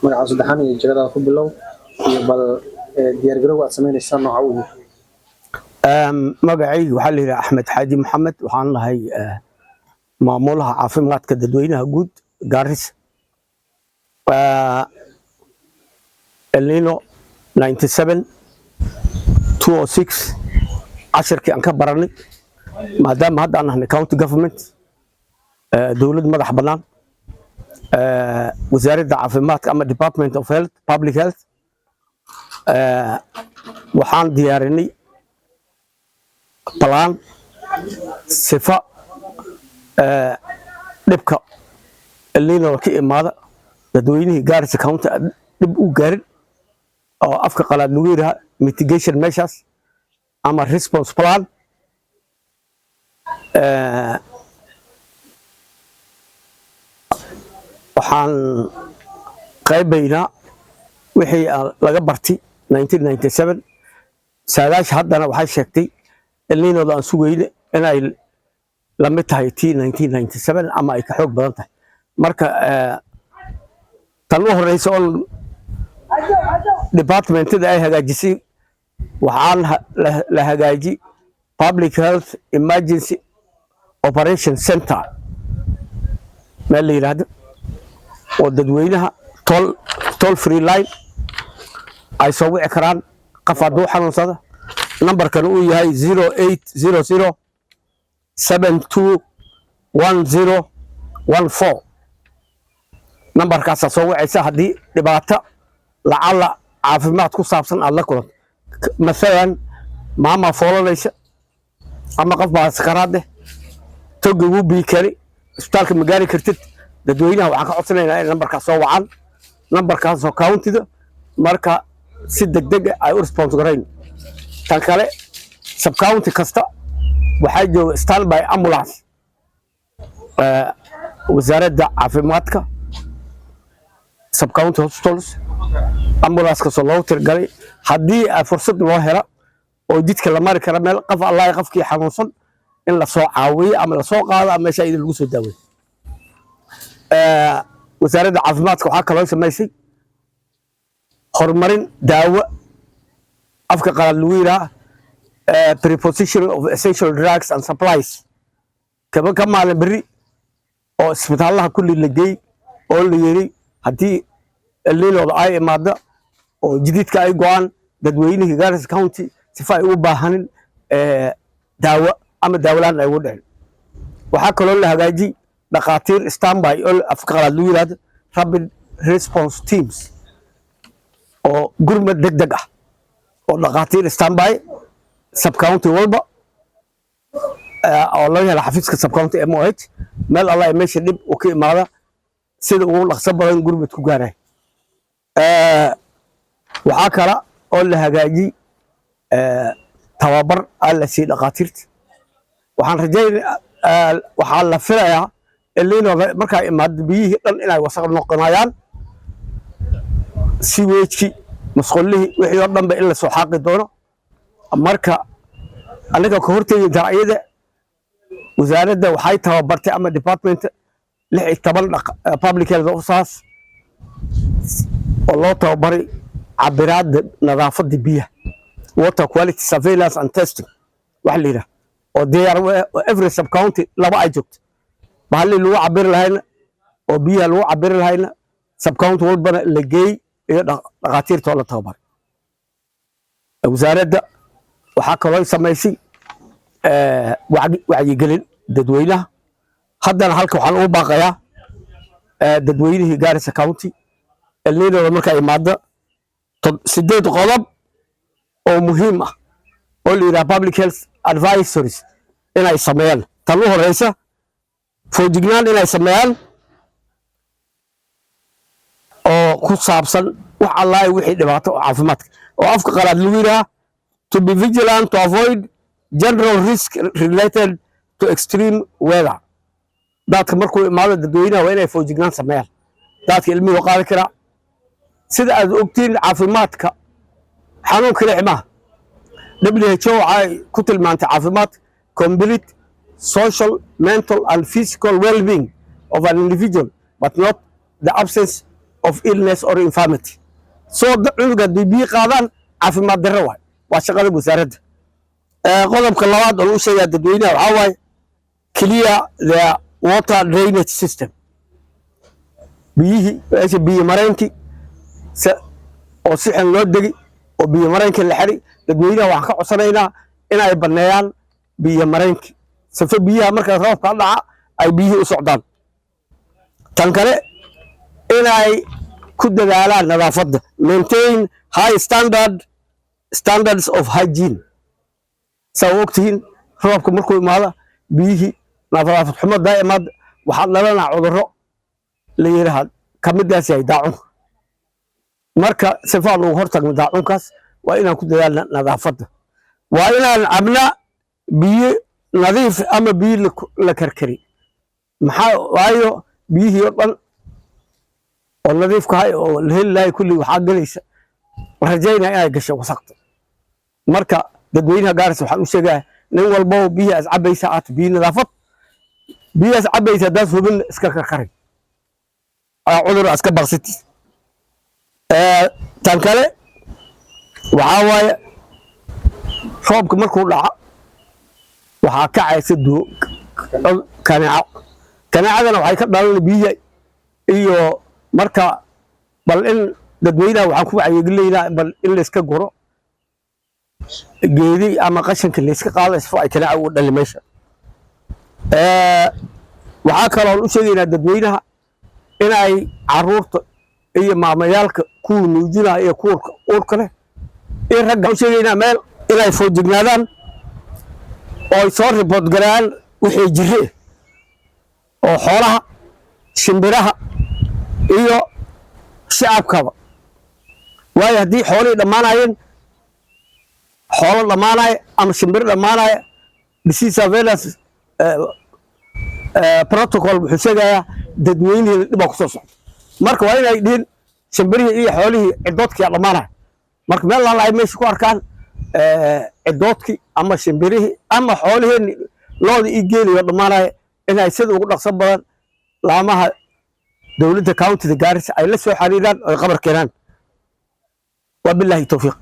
Magaca saddexan iyo jagadaada ku bilow, iyo bal diyaargarowga aad samaynaysaa nooca uu yahay. Magacayga waxaa la yidhaha Axmed Xaaji Maxamed. Waxaan lahay maamulaha caafimaadka dadweynaha guud Gaarisa. El Nino 97 206 cashirkii aan ka baranay, maadaama hadda aan nahnay county government, dowlad madax bannaan, wasaaradda caafimaadka ama Department of Health, Public Health, waxaan diyaarinay plan sifa dhibka El Nino ka imaada dadweynihii Gaarisa County dhib u gaarin, oo afka qalaad lagu yidhaha mitigation measures ama response plan. Waxaan qaybaynaa wixii laga bartay 1997. Saadaasha haddana waxay sheegtay El Ninoda aan sugayne inay la mid tahay t 1997 ama ay ka xoog badan tahay. Marka tan u horeysa oo departmentada ay hagaajisay, waxaan la hagaaji Public Health Emergency Operation Center meel la yidhaahdo, oo dadweynaha toll free line ay soo wici karaan qof hadduu xanuunsada. Nambarkan uu yahay 0800721014. Nambarkaasaa soo wicaysa haddii dhibaato lacala caafimaad ku saabsan aad la kulanto. Masalan, maamaa foolanaysa ama qof baa sakaraad eh, toga wuu bii kari, isbitaalka ma gaari kartid. Dadweynaha waxaan ka codsanaynaa inay nambarkaas soo wacaan, nambarkaasoo countyda marka si degdeg ah ay u response garayn. Tan kale, subcounty kasta waxaa jooga standby ambulance wasaaradda caafimaadka, subcounty hospitals ambulance kastoo loogu talagalay haddii fursad loo hela oo jidka la mari kara meel, qof allahi qofkii xanuunsan in lasoo caawiyo ama lasoo qaado ama meesha idin lagu soo daaweeyo. Wasaaradda caafimaadka waxaa kaloo samaysay horumarin daawo, afka qalaad lagu yidhaha preposition of essential drugs and supplies, kaba ka maalin berri, oo isbitaalaha kulli la geey oo la yiri haddii El Ninooda ay imaada oo jididka ay go'aan, dadweynihii Garissa County sifa ay u baahanin daawo ama daawolaan ay ugu dhicin. Waxaa kaloo la hagaajiyey dhakhaatiir standby oo afka qalaad lagu yidhahdo rapid response teams, oo gurmad deg deg ah, oo dhakhaatiir standby subcounty walba oo laga hela xafiiska subcounty MOH, meel alla meesha dhib uu ka imaada sida ugu dhaqso badan gurmad ku gaaray. Waxaa kale oo la hagaajiyey tababar aa la siiyey dhakhaatiirta. Waxaan rajaynaya, waxaa la filayaa El Ninooda markaa imaado biyihii dhan inay wasaq noqonayaan, sewage-kii, masquulihii, wixii oo dhanba in la soo xaaqi doono. Marka aniga ka hortegi iyada, wasaaradda waxay tababartay ama department 16 public health officers oo loo tababaray cabiraadda nadaafadda biyaha, water quality surveillance and testing waxa la yidhaha, oo diyaar u ah, oo every sub county laba ay joogto, bahallii lagu cabiri lahayna oo biyaha lagu cabiri lahayna sub county walbana la geey, iyo dhakhaatiirta oo la tababaray. Wasaaradda waxaa kaloo samaysay wacyigelin dadweynaha. Haddana halka waxaan ugu baaqayaa dadweynihii Garissa County, El Ninooda markaa imaada, sideed qodob oo muhiim ah oo la yidhaha public health advisories inay sameeyaan. Tan u horeysa, foojignaan inay sameeyaan oo ku saabsan wax allahi wixii dhibaato oo caafimaadka, oo afka qalaad lagu yidhaha to be vigilant to avoid general risk related to extreme weather. Daadka markuu imaado, dadweynaha waa inay foojignaan sameeyaan. Daadka ilmihii qaadi karaa. Sida aad ogtiin, caafimaadka xanuun kale maaha. WHO waxay ku tilmaantay caafimaad complete social, mental and physical well-being of an individual, but not the absence of illness or infirmity. Soo cunuga haddii biyo qaadaan, caafimaad darro waay. Waa shaqada wasaaradda. Qodobka labaad oo lagu sheegaa dadweynaha waxaa waaye clear the water drainage system. Biyihii meesha, biyo mareenkii oo si xun loo degi oo biyo mareenkii la xidhi, dadweynaha waxaan ka codsanaynaa inay banneeyaan biyo mareenkii, sifa biyaha marka roobka dhaca ay biyihii u socdaan. Tan kale, inay ku dadaalaan nadaafadda, maintain high standards of hygiene. Saa u ogtihiin, roobka markuu imaado, biyihii nadaafad xumo daa imaad, waxaa dhalanaa cudurro la yidhaha ka midaas yahay daacunka. Marka sifaan ugu hortagno daacunkaas, waa inaan ku dadaalna nadaafadda, waa inaan cabnaa biyo nadiif ama biyo la karkari. Maxaa waayo, biyihii oo dhan oo nadiifkahay oo la heli lahay kulli waxaa gelaysa, la rajaynaya inay gasho wasaqda. Marka dadweynaha Gaarisa waxaan u sheegaya, nin walbo biyihii aas cabaysa aad biyo nadaafad, biyahaas cabaysa haddaad hubin, iska karkarin, cudur iska baqsiti. Tan kale waxaa waaye, roobka markuu dhaco waxaa kacaysa kaneeco. Kaneecadana waxay ka dhalan biyihi iyo. Marka bal in dadweynaha waxaan ku wacyigelinaynaa bal in layska guro geedi ama qashinka layska qaado, sifo ay kaneeca ugu dhali meesha. Waxaa kaloon u sheegaynaa dadweynaha inay caruurta iyo maamayaalka, kuwa nuujinaya iyo kuwa uurka leh iyo ragga u sheegaynaa meel inay foojignaadaan oo ay soo report gareeyaan wixii jire oo xoolaha, shimbiraha iyo shacabkaba. Waayo, haddii xoolihii dhammaanayeen, xoolo dhammaanaya ama shimbiro dhammaanaya, disease surveillance protocol wuxuu sheegayaa dadweynihii dhibaa kusoo socda. Marka waa inay dhihin shimbirihii iyo xoolihii cidoodkii dhammaanaya. Marka meel laala ay meesha ku arkaan cidoodkii ama shimbirihii ama xoolihii, looda iyo geeliyo dhammaanaya, inay sida ugu dhaqso badan laamaha dowladda countyda Gaarisa ay la soo xiriiraan oo ay qabar keenaan. Wabilaahi towfiiq.